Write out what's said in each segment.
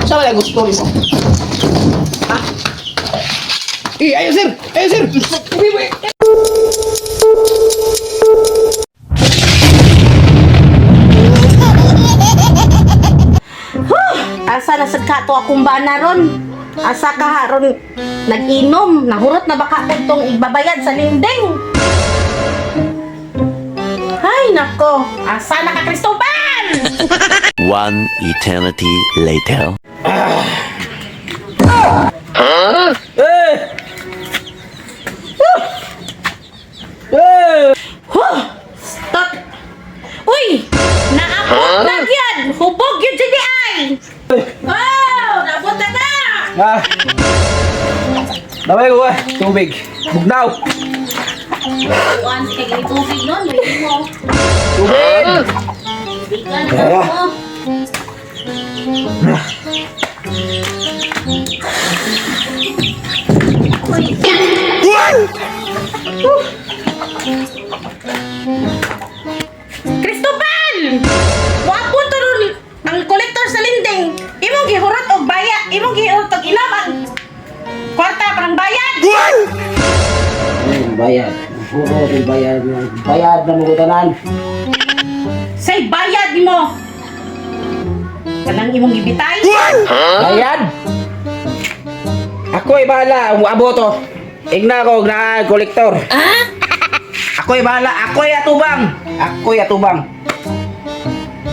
Sa wala gusto nimo? Ha? Eh, ayo sir! Ayo sir! Uy, uy. Asa na sad ka to akong bana ron? Asa ka ha ron nag-inom? Nahurot na baka ko tong ibabayad sa linding. Ay nako, asa na ka Cristobal? One eternity later. Huh! Stop. Uy! Naabot na gyud! Hubog gyud si ay! Oh, naabot na na! Ah. Damay ko eh. Tubig. Bugnaw. Kuan si kay tubig nun, hindi mo. Tubig. Bigan na mo. Cristobal! Wapo to ron ang kolektor sa linding. Imong gihurot og baya, imong gihurot og inam ang kwarta parang bayad. Ay, bayad. Oo, bayad. Bayad na mo tanan. Say bayad mo. Kanang imong gibitay. Bayad. Ako'y bahala, ang aboto. Igna ko na kolektor. Ako'y bahala, ako'y atubang. Ako'y atubang.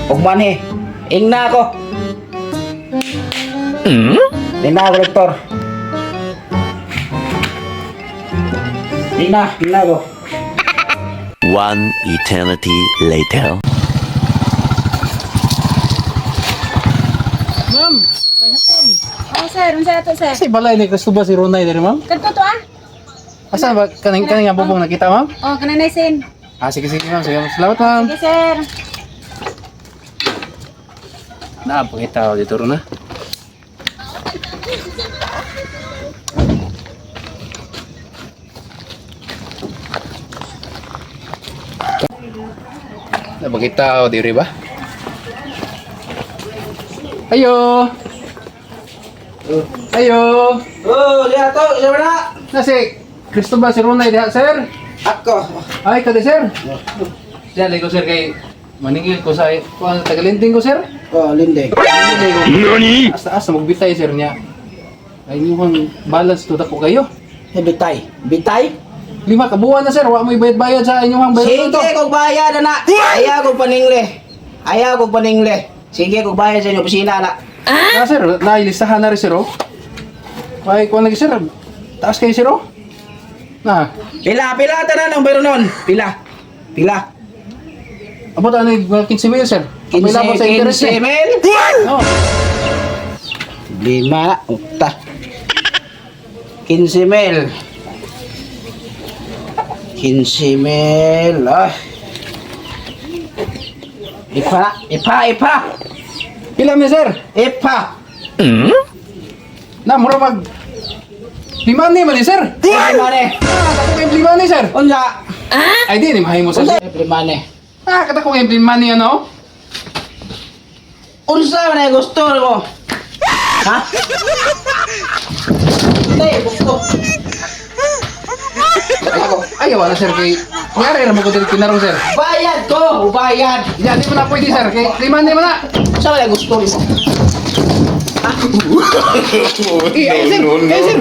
Ug manhi. Igna ako. Igna ako, kolektor. Igna, igna ako. One eternity later. Ma'am, may hapon. Oh, sir, unsa na to, sir? Kasi balay ni Cristobal si Ronay diri, ma'am. Kadto to ah. Asa ba kaning kaning nga bubong nakita, ma'am? Oh, kananay sin. Ah, sige sige ma'am. Sige, ma'am. Salamat, ma'am. Sige, sir. Naa pangita dito ron na. Napakita diri ba? Ayo. Ayo. Oh, diha to, siya na. Nasi Cristobal si Ronay diha, sir. Ako. Ay, kadi sir. Diyan ko sir kay maningil ko sa kuan tagalinding ko sir. Oh, linding. Nani? Asta asta magbitay sir niya. Ay inyong balance to dako kayo. Eh, bitay. Bitay? 5 ka buwan na sir, wa mo'y bayad-bayad sa inyong bayad Sige, kog bayad na. Ayaw kog paningle. Ayaw kog paningle. Sige, kog bayad sa inyo opisina na. Ah, sir, nailistahan na rin sir oh. Ay, kuan lagi sir. Taas kayo sir oh. Na, Pila, pila tanan ang bayro nun. Pila. Pila. abot ano yung mga 15 mil sir. 15, Pila po sa interest eh. 15 mil. Oh. Lima, ukta. 15 mil. 15 mil. Ah. Ipa, ipa, ipa. Pila mi sir? Ipa. Na, mura mag lima ni man ni sir. Lima ne. Ah, ako kay lima ni sir. Unsa? Ay di ni mahimo sir. Unsa? Lima ne. Ah, kata ko kay lima ni ano? Unsa man ay gusto mo? Ha? Hindi, gusto. Ako, ayaw na sir kay Ngari ra mo ko dili kinarong sir. Bayad ko, bayad. Ya, di mo na pwede sir kay lima ni man na. Unsa man ay gusto mo? Eh, ay, sir. Ay, sir.